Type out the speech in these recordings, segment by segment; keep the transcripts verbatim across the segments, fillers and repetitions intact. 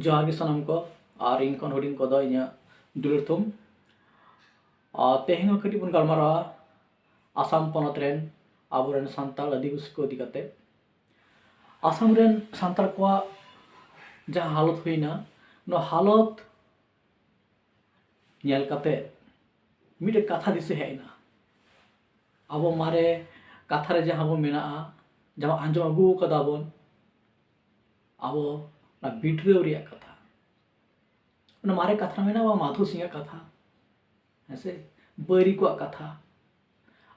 ᱡᱚᱦᱟᱨ ᱜᱮ ᱥᱟᱱᱟᱢ ᱠᱚ, ᱟᱨ ᱤᱧ ᱠᱷᱚᱱ ᱦᱩᱰᱤᱧ ᱠᱚᱫᱚ ᱤᱧᱟᱹᱜ ᱫᱩᱞᱟᱹᱲ ᱛᱷᱩᱢ᱾ ᱟᱨ ᱛᱮᱦᱮᱧ ᱦᱚᱸ ᱠᱟᱹᱴᱤᱡ ᱵᱚᱱ ᱜᱟᱞᱢᱟᱨᱟᱣᱟ ᱟᱥᱟᱢ ᱯᱚᱱᱚᱛ ᱨᱮᱱ ᱟᱵᱚᱨᱮᱱ ᱥᱟᱱᱛᱟᱲ ᱟᱹᱫᱤᱵᱟᱹᱥᱤ ᱠᱚ ᱤᱫᱤ ᱠᱟᱛᱮ᱾ ᱟᱥᱟᱢ ᱨᱮᱱ ᱥᱟᱱᱛᱟᱲ ᱠᱚᱣᱟᱜ ᱡᱟᱦᱟᱸ ᱦᱟᱞᱚᱛ ᱦᱩᱭᱱᱟ, ᱱᱚᱣᱟ ᱦᱟᱞᱚᱛ ᱧᱮᱞ ᱠᱟᱛᱮ ᱢᱤᱫᱴᱮᱱ ᱠᱟᱛᱷᱟ ᱫᱤᱥᱟᱹ ᱦᱮᱡ ᱮᱱᱟ᱾ ᱟᱵᱚ ᱢᱟᱨᱮ ᱠᱟᱛᱷᱟ ᱨᱮ ᱡᱟᱦᱟᱸ ᱵᱚᱱ ᱢᱮᱱᱟᱜᱼᱟ, ᱡᱟᱦᱟᱸ ᱟᱸᱡᱚᱢ ᱟᱹᱜᱩ ᱠᱟᱫᱟ ᱵᱚᱱ, ᱟᱵᱚ ᱚᱱᱟ ᱵᱤᱴᱨᱟᱹᱣ ᱨᱮᱭᱟᱜ ᱠᱟᱛᱷᱟ, ᱚᱱᱟ ᱢᱟᱨᱮ ᱠᱟᱛᱷᱟ ᱢᱮᱱᱟᱜᱼᱟ, ᱢᱟᱫᱷᱩ ᱥᱤᱝᱟᱜ ᱠᱟᱛᱷᱟ, ᱦᱮᱸ ᱥᱮ, ᱵᱟᱹᱭᱨᱤ ᱠᱚᱣᱟᱜ ᱠᱟᱛᱷᱟ᱾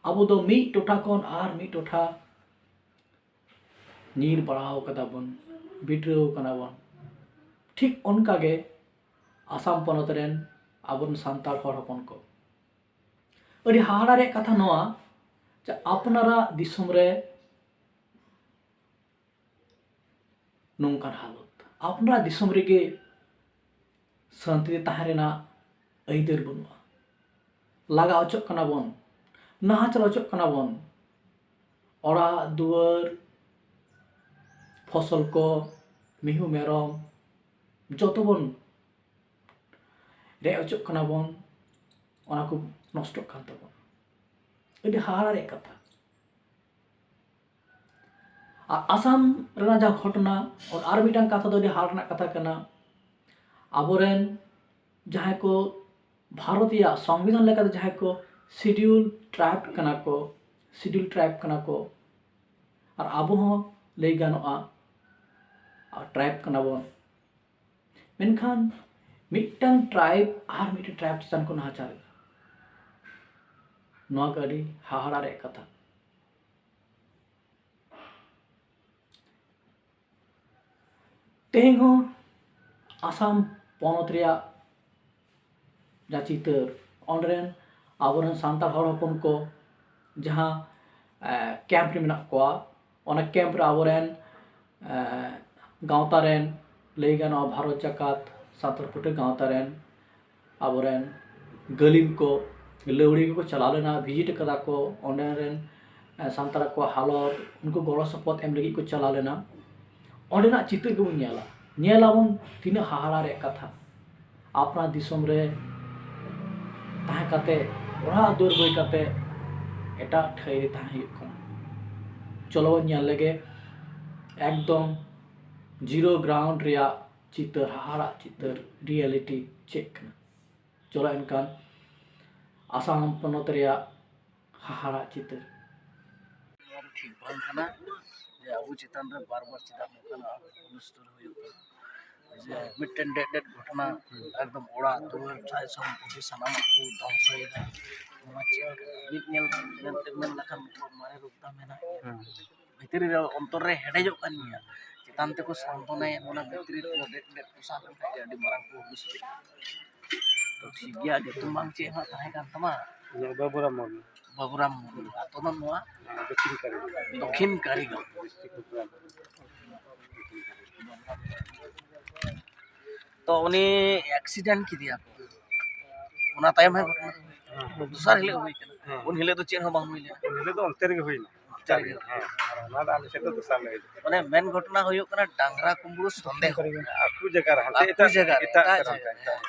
ᱟᱵᱚ ᱫᱚ ᱢᱤᱫ ᱴᱚᱴᱷᱟ ᱠᱷᱚᱱ ᱟᱨ ᱢᱤᱫ ᱴᱚᱴᱷᱟ ᱧᱤᱨ ᱵᱟᱲᱟᱣ ᱠᱟᱫᱟ ᱵᱚᱱ, ᱵᱤᱴᱨᱟᱹᱣ ᱠᱟᱱᱟ ᱵᱚᱱ᱾ ᱴᱷᱤᱠ ᱚᱱᱠᱟ ᱜᱮ ᱟᱥᱟᱢ ᱯᱚᱱᱚᱛ ᱨᱮᱱ ᱟᱵᱚᱨᱮᱱ ᱥᱟᱱᱛᱟᱲ ᱦᱚᱲ ᱦᱚᱯᱚᱱ ᱠᱚ᱾ ᱟᱹᱰᱤ ᱦᱟᱦᱟᱲᱟ ᱨᱮᱭᱟᱜ ᱠᱟᱛᱷᱟ ᱱᱚᱣᱟ ᱡᱮ ᱟᱯᱱᱟᱨᱟᱜ ᱫᱤᱥᱚᱢ ᱨᱮ ᱱᱚᱝᱠᱟᱱ ᱦᱟᱞᱚᱛ, ᱟᱯᱱᱟᱨᱟᱜ ᱫᱤᱥᱚᱢ ᱨᱮᱜᱮ ᱥᱟᱱᱛᱤ ᱛᱮ ᱛᱟᱦᱮᱸ ᱨᱮᱱᱟᱜ ᱟᱹᱭᱫᱟᱹᱨ ᱵᱟᱹᱱᱩᱜᱼᱟ᱾ ᱞᱟᱜᱟ ᱚᱪᱚᱜ ᱠᱟᱱᱟ ᱵᱚᱱ, ᱱᱟᱦᱟᱪᱟᱨ ᱚᱪᱚᱜ ᱠᱟᱱᱟ ᱵᱚᱱ᱾ ᱚᱲᱟᱜ ᱫᱩᱣᱟᱹᱨ, ᱯᱷᱚᱥᱚᱞ ᱠᱚ, ᱢᱤᱦᱩ ᱢᱮᱨᱚᱢ, ᱡᱚᱛᱚ ᱵᱚᱱ ᱨᱮᱡ ᱚᱪᱚᱜ ᱠᱟᱱᱟ ᱵᱚᱱ, ᱚᱱᱟ ᱠᱚ ᱱᱚᱥᱴᱚᱜ ᱠᱟᱱ ᱛᱟᱵᱚᱱᱟ᱾ ᱟᱹᱰᱤ ᱦᱟᱦᱟᱲᱟ ᱨᱮᱭᱟᱜ ᱠᱟᱛᱷᱟ᱾ ᱟᱨ ᱟᱥᱟᱢ ᱨᱮᱱᱟᱜ ᱡᱟᱦᱟᱸ ᱜᱷᱚᱴᱚᱱᱟ, ᱟᱨ ᱢᱤᱫᱴᱟᱝ ᱠᱟᱛᱷᱟ ᱫᱚ ᱟᱹᱰᱤ ᱦᱟᱦᱟᱲᱟ ᱨᱮᱱᱟᱜ ᱠᱟᱛᱷᱟ ᱠᱟᱱᱟ, ᱟᱵᱚᱨᱮᱱ ᱡᱟᱦᱟᱸᱭ ᱠᱚ ᱵᱷᱟᱨᱚᱛ ᱨᱮᱭᱟᱜ ᱥᱚᱝᱵᱤᱫᱷᱟᱱ ᱞᱮᱠᱟᱛᱮ ᱡᱟᱦᱟᱸᱭ ᱠᱚ ᱥᱤᱰᱤᱭᱩᱞ ᱴᱨᱟᱭᱤᱵᱽ ᱠᱟᱱᱟ ᱠᱚ, ᱥᱤᱰᱤᱭᱩᱞ ᱴᱨᱟᱭᱤᱵᱽ ᱠᱟᱱᱟ ᱠᱚ, ᱟᱨ ᱟᱵᱚ ᱦᱚᱸ ᱞᱟᱹᱭ ᱜᱟᱱᱚᱜᱼᱟ ᱴᱨᱟᱭᱤᱵᱽ ᱠᱟᱱᱟ ᱵᱚᱱ, ᱢᱮᱱᱠᱷᱟᱱ ᱢᱤᱫᱴᱟᱝ ᱴᱨᱟᱭᱤᱵᱽ ᱟᱨ ᱢᱤᱫᱴᱟᱝ ᱴᱨᱟᱭᱤᱵᱽ ᱪᱮᱛᱟᱱ ᱠᱚ ᱱᱟᱦᱟᱪᱟᱨ ᱮᱫᱟ᱾ ᱱᱚᱣᱟ ᱜᱮ ᱟᱹᱰᱤ ᱦᱟᱦᱟᱲᱟ ᱨᱮᱭᱟᱜ ᱠᱟᱛᱷᱟ᱾ ᱛᱮᱦᱮᱧ ᱦᱚᱸ ᱟᱥᱟᱢ ᱯᱚᱱᱚᱛ ᱨᱮᱭᱟᱜ ᱡᱟᱦᱟᱸ ᱪᱤᱛᱟᱹᱨ, ᱚᱸᱰᱮ ᱨᱮᱱ ᱟᱵᱚᱨᱮᱱ ᱥᱟᱱᱛᱟᱲ ᱦᱚᱲ ᱦᱚᱯᱚᱱ ᱠᱚ ᱡᱟᱦᱟᱸ, ᱮ, ᱠᱮᱢᱯ ᱨᱮ ᱢᱮᱱᱟᱜ ᱠᱚᱣᱟ, ᱚᱱᱟ ᱠᱮᱢᱯ ᱨᱮ ᱟᱵᱚᱨᱮᱱ, ᱮ, ᱜᱟᱶᱛᱟ ᱨᱮᱱ, ᱞᱟᱹᱭ ᱜᱟᱱᱚᱜᱼᱟ ᱵᱷᱟᱨᱚᱛ ᱡᱟᱠᱟᱛ ᱥᱟᱱᱛᱟᱲ ᱯᱟᱹᱴᱷᱩᱣᱟᱹ ᱜᱟᱶᱛᱟ ᱨᱮᱱ ᱟᱵᱚᱨᱮᱱ ᱜᱟᱹᱞᱤᱢ ᱠᱚ, ᱞᱟᱹᱣᱲᱤ ᱠᱚᱠᱚ ᱪᱟᱞᱟᱣ ᱞᱮᱱᱟ, ᱵᱷᱤᱡᱤᱴ ᱠᱟᱫᱟ ᱠᱚ ᱚᱸᱰᱮ ᱨᱮᱱ, ᱮ, ᱥᱟᱱᱛᱟᱲ ᱠᱚᱣᱟᱜ ᱦᱟᱞᱚᱛ, ᱩᱱᱠᱩ ᱜᱚᱲᱚ ᱥᱚᱯᱚᱦᱚᱫ ᱮᱢ ᱞᱟᱹᱜᱤᱫ ᱠᱚ ᱪᱟᱞᱟᱣ ᱞᱮᱱᱟ᱾ ᱚᱸᱰᱮᱱᱟᱜ ᱪᱤᱛᱟᱹᱨ ᱜᱮᱵᱚᱱ ᱧᱮᱞᱟ᱾ ᱧᱮᱞ ᱟᱵᱚᱱ ᱛᱤᱱᱟᱹᱜ ᱦᱟᱦᱟᱲᱟ ᱨᱮᱭᱟᱜ ᱠᱟᱛᱷᱟ᱾ ᱟᱯᱱᱟᱨ ᱫᱤᱥᱚᱢ ᱨᱮ ᱛᱟᱦᱮᱸ ᱠᱟᱛᱮ, ᱚᱲᱟᱜ ᱫᱩᱣᱟᱹᱨ ᱵᱟᱹᱜᱤ ᱠᱟᱛᱮ ᱮᱴᱟᱜ ᱴᱷᱟᱹᱭ ᱨᱮ ᱛᱟᱦᱮᱸ ᱦᱩᱭᱩᱜ ᱠᱟᱱᱟ᱾ ᱪᱚᱞᱚ ᱵᱚᱱ ᱧᱮᱞ ᱞᱮᱜᱮ ᱮᱠᱫᱚᱢ zero ground ᱨᱮᱭᱟᱜ ᱪᱤᱛᱟᱹᱨ, ᱦᱟᱦᱟᱲᱟᱜ ᱪᱤᱛᱟᱹᱨ, reality ᱪᱮᱫ ᱠᱟᱱᱟ᱾ ᱪᱚᱞᱚ ᱮᱱᱠᱷᱟᱱ ᱟᱥᱟᱢ ᱯᱚᱱᱚᱛ ᱨᱮᱭᱟᱜ ᱦᱟᱦᱟᱲᱟᱜ ᱪᱤᱛᱟᱹᱨ᱾ ᱱᱚᱣᱟ ᱫᱚ ᱴᱷᱤᱠ ᱵᱟᱝ ᱠᱟᱱᱟ ᱡᱮ ᱟᱵᱚ ᱪᱮᱛᱟᱱ ᱨᱮ ᱵᱟᱨ ᱵᱟᱨ ᱪᱮᱫᱟᱜ ᱱᱚᱝᱠᱟᱱᱟᱜ ᱚᱱᱩᱥᱴᱷᱟᱱ ᱦᱩᱭᱩᱜ ᱠᱟᱱᱟ᱾ ᱡᱮ ᱢᱤᱫᱴᱮᱱ ᱰᱮᱰ ᱰᱮᱰ ᱜᱷᱚᱴᱚᱱᱟ, ᱮᱠᱫᱚᱢ ᱚᱲᱟᱜ ᱫᱩᱣᱟᱹᱨ ᱥᱟᱭ ᱥᱚᱢᱯᱚᱛᱤ ᱥᱟᱱᱟᱢᱟᱜ ᱠᱚ ᱫᱷᱚᱝᱥᱚᱭᱮᱫᱟ᱾ ᱱᱚᱣᱟ ᱪᱮᱫ ᱞᱮᱠᱟ? ᱢᱤᱫ ᱧᱮᱞ ᱢᱮᱱᱛᱮ ᱢᱮᱱ ᱞᱮᱠᱷᱟᱱ ᱢᱤᱫᱴᱮᱱ ᱢᱟᱨᱮ ᱨᱩᱯ ᱫᱚ ᱢᱮᱱᱟᱜ ᱜᱮᱭᱟ᱾ ᱵᱷᱤᱛᱨᱤ ᱨᱮ ᱚᱱᱛᱚᱨ ᱨᱮ ᱦᱮᱰᱮᱡᱚᱜ ᱠᱟᱱ ᱜᱮᱭᱟ᱾ ᱪᱮᱛᱟᱱ ᱛᱮᱠᱚ ᱥᱟᱱᱛᱚᱱᱟᱭᱮᱫ ᱵᱚᱱᱟ, ᱵᱷᱤᱛᱨᱤ ᱨᱮ ᱰᱮᱰ ᱰᱮᱰ ᱠᱚ ᱥᱟᱵ ᱞᱮᱱᱠᱷᱟᱱ ᱜᱮ ᱟᱹᱰᱤ ᱢᱟᱨᱟᱝ ᱠᱚ ᱦᱩᱞᱩᱥ ᱠᱮᱫᱟ᱾ ᱛᱚ ᱴᱷᱤᱠ ᱜᱮᱭᱟ, ᱧᱩᱛᱩᱢ ᱵᱟᱝ ᱪᱮᱫ ᱦᱚᱸ ᱛᱟᱦᱮᱸ ᱠᱟᱱ ᱛᱟᱢᱟ? ᱤᱧᱟᱹᱜ ᱵᱟᱹᱵᱩᱨᱟᱢ ᱢᱩᱨᱢᱩ᱾ ᱵᱟᱹᱵᱩᱨᱟᱢ ᱢᱩᱨᱢᱩ᱾ ᱟᱛᱳ ᱫᱚ ᱱᱚᱣᱟ? ᱫᱚᱠᱠᱷᱤᱱ ᱠᱟᱹᱨᱤᱜᱟᱸᱣ᱾ ᱫᱚᱠᱠᱷᱤᱱ ᱠᱟᱹᱨᱤᱜᱟᱸᱣ᱾ ᱰᱤᱥᱴᱨᱤᱠᱴ ᱵᱟᱸᱠᱩᱲᱟ᱾ ᱛᱚ ᱩᱱᱤ ᱮᱠᱥᱤᱰᱮᱱᱴ ᱠᱮᱫᱮᱭᱟ ᱠᱚ, ᱚᱱᱟ ᱛᱟᱭᱚᱢ ᱦᱮᱸ ᱜᱷᱚᱴᱚᱱᱟ ᱫᱚ ᱦᱮᱸ᱾ ᱫᱚᱥᱟᱨ ᱦᱤᱞᱳᱜ ᱦᱩᱭ ᱠᱟᱱᱟ᱾ ᱦᱮᱸ᱾ ᱩᱱ ᱦᱤᱞᱳᱜ ᱫᱚ ᱪᱮᱫ ᱦᱚᱸ ᱵᱟᱝ ᱦᱩᱭ ᱞᱮᱱᱟ᱾ ᱩᱱ ᱦᱤᱞᱳᱜ ᱫᱚ ᱚᱱᱛᱮ ᱨᱮᱜᱮ ᱦᱩᱭᱱᱟ᱾ ᱚᱱᱛᱮ ᱨᱮᱜᱮ᱾ ᱦᱮᱸ, ᱟᱨ ᱚᱱᱟ ᱫᱚ ᱟᱞᱮ ᱥᱮᱫ ᱫᱚ ᱫᱚᱥᱟᱨ ᱦᱤᱞᱳᱜ ᱦᱩᱭᱩᱜᱼᱟ᱾ ᱢᱟᱱᱮ ᱢᱮᱱ ᱜᱷᱚᱴᱚᱱᱟ ᱦᱩᱭᱩᱜ ᱠᱟᱱᱟ ᱰᱟᱝᱨᱟ ᱠᱩᱢᱵᱽᱲᱩ ᱥᱚᱱᱫᱮᱦᱚ᱾ ᱟᱠᱚ ᱡᱟᱭᱜᱟ ᱨᱮ, ᱦᱟᱱᱛᱮ ᱟᱠᱚ ᱮᱴᱟᱜ, ᱡᱟᱭᱜᱟ ᱨᱮ, ᱮᱴᱟᱜ ᱮᱴᱟᱜ ᱡᱟᱭᱜᱟ ᱨᱮ᱾ ᱡᱟᱭᱜᱟ ᱨᱮ᱾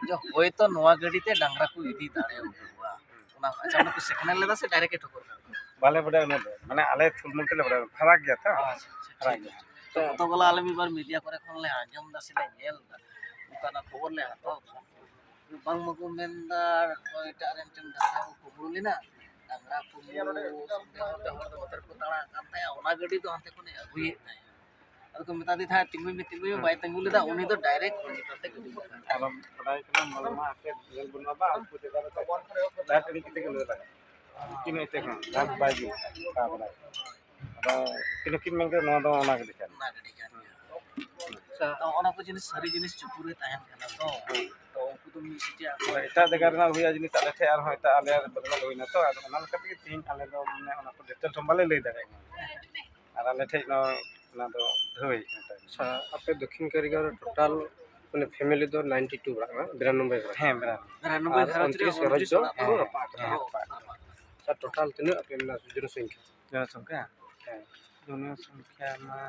ᱡᱮ ᱦᱳᱭᱛᱳ ᱱᱚᱣᱟ ᱜᱟᱹᱰᱤ ᱛᱮ ᱰᱟᱝᱨᱟ ᱠᱚ ᱤᱫᱤ ᱫᱟᱲᱮᱭᱟᱠᱚᱣᱟ᱾ ᱚᱱᱟ, ᱟᱪᱪᱷᱟ, ᱚᱱᱟ ᱠᱚ ᱥᱤᱜᱽᱱᱟᱞ ᱞᱮᱫᱟ ᱥᱮ ᱰᱟᱭᱨᱮᱠᱴ ᱮ ᱴᱷᱚᱠᱚᱨ ᱠᱟᱜ ᱠᱚᱣᱟ? ᱵᱟᱞᱮ ᱵᱟᱰᱟᱭᱟ ᱚᱱᱟ ᱫᱚ, ᱢᱟᱱᱮ ᱟᱞᱮ ᱛᱷᱩᱞᱢᱩᱞ ᱛᱮᱞᱮ ᱵᱟᱰᱟᱭᱟ, ᱯᱷᱟᱨᱟᱠ ᱜᱮᱭᱟ ᱛᱚ᱾ ᱟᱪᱪᱷᱟ, ᱟᱪᱪᱷᱟ, ᱯᱷᱟᱨᱟᱠ ᱴᱷᱤᱠ ᱜᱮᱭᱟ᱾ ᱟᱪᱷᱮ᱾ ᱛᱚ ᱜᱚᱛᱚ ᱠᱟᱞᱟ ᱟᱞᱮ ᱢᱤᱫ ᱵᱟᱨ ᱢᱤᱰᱤᱭᱟ ᱠᱚᱨᱮ ᱠᱷᱚᱱ ᱞᱮ ᱟᱸᱡᱚᱢ ᱮᱫᱟ ᱥᱮ ᱞᱮ ᱧᱮᱞ ᱮᱫᱟ, ᱚᱱᱠᱟᱱᱟᱜ ᱠᱷᱚᱵᱚᱨ ᱞᱮ ᱦᱟᱛᱟᱣ ᱮᱫᱟ᱾ ᱵᱟᱝ ᱢᱟᱠᱚ ᱢᱮᱱ ᱮᱫᱟ ᱚᱠᱚᱭ ᱮᱴᱟᱜ ᱨᱮᱱ ᱴᱷᱮᱱ ᱰᱟᱝᱨᱟ ᱠᱚ ᱠᱩᱢᱵᱽᱲᱩ ᱞᱮᱱᱟ, ᱰᱟᱝᱨᱟ ᱠᱩᱢᱵᱽᱲᱩ ᱥᱚᱱᱫᱮᱦᱚ ᱛᱮ ᱦᱚᱲ ᱫᱚ ᱱᱚᱛᱮ ᱨᱮᱠᱚ ᱛᱟᱲᱟᱜ ᱠᱟᱱ ᱛᱟᱦᱮᱸᱫ, ᱚᱱᱟ ᱜᱟᱹᱰᱤ ᱫᱚ ᱦᱟᱱᱛᱮ ᱠᱷᱚᱱᱮ ᱟᱹᱜᱩᱭᱮᱫ ᱛᱟᱦᱮᱸᱫ᱾ ᱟᱫᱚ ᱠᱚ ᱢᱮᱛᱟ ᱫᱮ ᱛᱟᱦᱮᱸᱫ, "ᱛᱤᱸᱜᱩᱭ ᱢᱮ, ᱛᱤᱸᱜᱩᱭ ᱢᱮ", ᱵᱟᱭ ᱛᱤᱸᱜᱩ ᱞᱮᱫᱟ, ᱩᱱᱤ ᱫᱚ ᱰᱟᱭᱨᱮᱠᱴ ᱩᱱᱤ ᱪᱮᱛᱟᱱ ᱛᱮ ᱜᱟᱹᱰᱤ ᱞᱟᱜᱟ᱾ ᱟᱨ ᱵᱟᱰᱟᱭ ᱠᱟᱱᱟ, ᱢᱟᱞᱢᱟ ᱟᱯᱮ ᱧᱮᱞ ᱵᱟᱹᱱᱩᱜᱼᱟ ᱵᱟ, ᱩᱱᱠᱩ ᱡᱟᱭᱜᱟ ᱨᱮᱫᱚ ᱰᱟᱭᱨᱮᱠᱴ ᱩᱱᱤ ᱠᱟᱛᱮ ᱜᱮ ᱞᱟᱹᱭ ᱞᱟᱜᱟ᱾ ᱩᱱᱠᱤᱱ ᱦᱚᱸ ᱮᱴᱟᱜ ᱦᱚᱸ ᱵᱟᱭ ᱡᱩᱛ ᱠᱟᱜ ᱵᱟᱰᱟᱭ᱾ ᱟᱫᱚ ᱩᱱᱠᱤᱱ ᱦᱚᱸᱠᱤᱱ ᱢᱮᱱ ᱠᱮᱫᱟ, "ᱱᱚᱣᱟ ᱫᱚ ᱚᱱᱟ ᱜᱟᱹᱰᱤ ᱠᱟᱱ ᱜᱮᱭᱟ᱾" ᱚᱱᱟ ᱜᱟᱹᱰᱤ ᱠᱟᱱ ᱜᱮᱭᱟ᱾ ᱟᱪᱪᱷᱟ, ᱚᱱᱟ ᱠᱚ ᱡᱤᱱᱤᱥ ᱥᱟᱹᱨᱤ ᱡᱤᱱᱤᱥ ᱪᱩᱯᱩ ᱨᱮ ᱛᱟᱦᱮᱱ ᱠᱟᱱᱟ ᱛᱚ᱾ ᱦᱮᱸ᱾ ᱛᱚ ᱩᱱᱠᱩ ᱫᱚ ᱢᱤᱫ ᱥᱤᱴᱤ ᱟᱠᱚ ᱟᱫᱚ ᱮᱴᱟᱜ ᱡᱟᱭᱜᱟ ᱨᱮᱱᱟᱜ ᱦᱩᱭᱩᱜᱼᱟ ᱡᱤᱱᱤᱥ, ᱟᱞᱮ ᱴᱷᱮᱡ ᱟᱨᱦᱚᱸ ᱮᱴᱟᱜ ᱟᱞᱮᱭᱟᱜ ᱵᱚᱫᱱᱟᱢ ᱦᱩᱭᱱᱟ ᱛᱚ, ᱟᱫᱚ ᱚᱱᱟ ᱞᱮᱠᱟ ᱛᱮᱜᱮ ᱛᱮᱦᱮᱧ ᱟᱞᱮ ᱫᱚ ᱢᱟᱱᱮ ᱚᱱᱟ ᱠᱚ ᱰᱤᱴᱮᱞ ᱦᱚᱸ ᱵᱟᱞᱮ ᱞᱟᱹᱭ ᱫᱟᱲᱮᱭᱟᱜ ᱠᱟᱱᱟ᱾ ᱟᱨ ᱟᱞᱮ ᱴᱷᱮᱡ ᱱᱚᱜᱼᱚᱭ ᱚᱱᱟ ᱫᱚ ᱰᱷᱟᱹᱣ ᱦᱮᱡ ᱠᱟᱱᱟ ᱛᱟᱭᱚᱢ᱾ ᱟᱪᱪᱷᱟ, ᱟᱯᱮ ᱫᱚᱠᱠᱷᱤᱱ ᱠᱟᱹᱨᱤᱜᱟᱸᱣ ᱨᱮ ᱴᱳᱴᱟᱞ ᱢᱟᱱᱮ ᱯᱷᱮᱢᱮᱞᱤ ᱫᱚ ᱱᱟᱭᱤᱱᱴᱤ ᱴᱩ ᱯᱟᱲᱟᱜ ᱠᱟᱱᱟ, ᱵᱤᱨᱟᱱᱚᱵᱵᱳᱭ ᱯᱟᱲᱟᱜ ᱠᱟᱱᱟ᱾ ᱦᱮᱸ, ᱵᱤᱨᱟᱱᱚᱵᱵᱳᱭ᱾ ᱵᱤᱨᱟᱱᱚᱵᱵᱳᱭ ᱟᱨ ᱜᱷᱟᱨᱚᱸᱡᱽ ᱨᱮ ᱩᱱᱛᱨᱤᱥ ᱜᱷᱟᱨᱚᱸᱡᱽ ᱫᱚ ᱦᱮᱸ, ᱯᱩᱨᱟᱹ ᱨᱟᱯᱟᱜ ᱠᱟᱱᱟ᱾ ᱦᱮᱸ, ᱨᱟᱯᱟᱜ ᱠᱟᱱᱟ᱾ ᱟᱪᱪᱷᱟ, ᱴᱳᱴᱟᱞ ᱛᱤᱱᱟᱹᱜ ᱟᱯᱮ ᱢᱮᱱᱟᱜᱼᱟ ᱡᱚᱱᱚᱥᱚᱝᱠᱷᱭᱟ? ᱡᱚᱱᱚᱥᱚᱝᱠᱷᱭᱟ? ᱦᱮᱸ᱾ ᱡᱚᱱᱚᱥᱚᱝᱠᱷᱭᱟ ᱢᱟ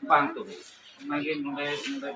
ᱵᱟᱝ ᱛᱚᱵᱮ, ᱚᱱᱟᱜᱮ ᱱᱚᱰᱮ, ᱱᱚᱰᱮ᱾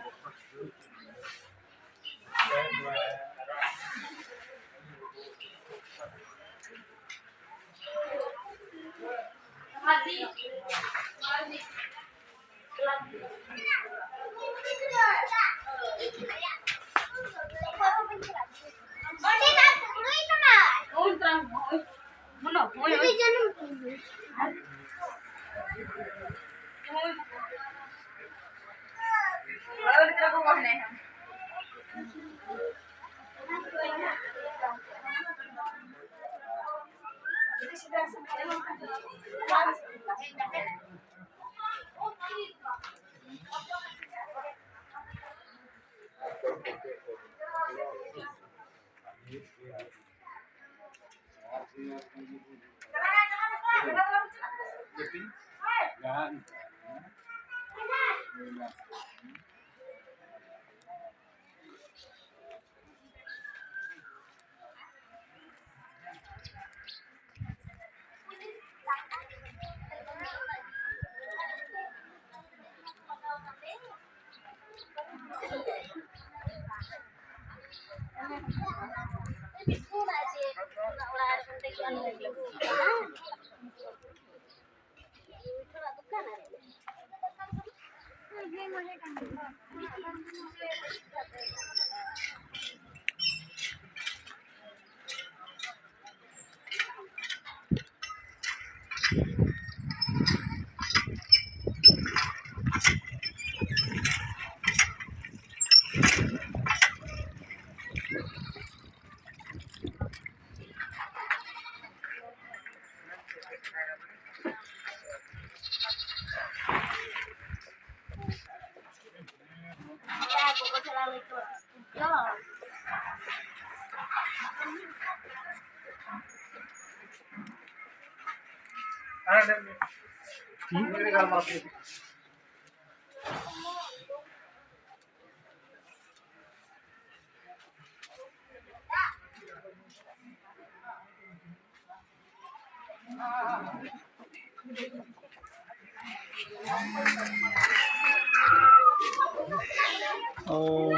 ᱚ᱾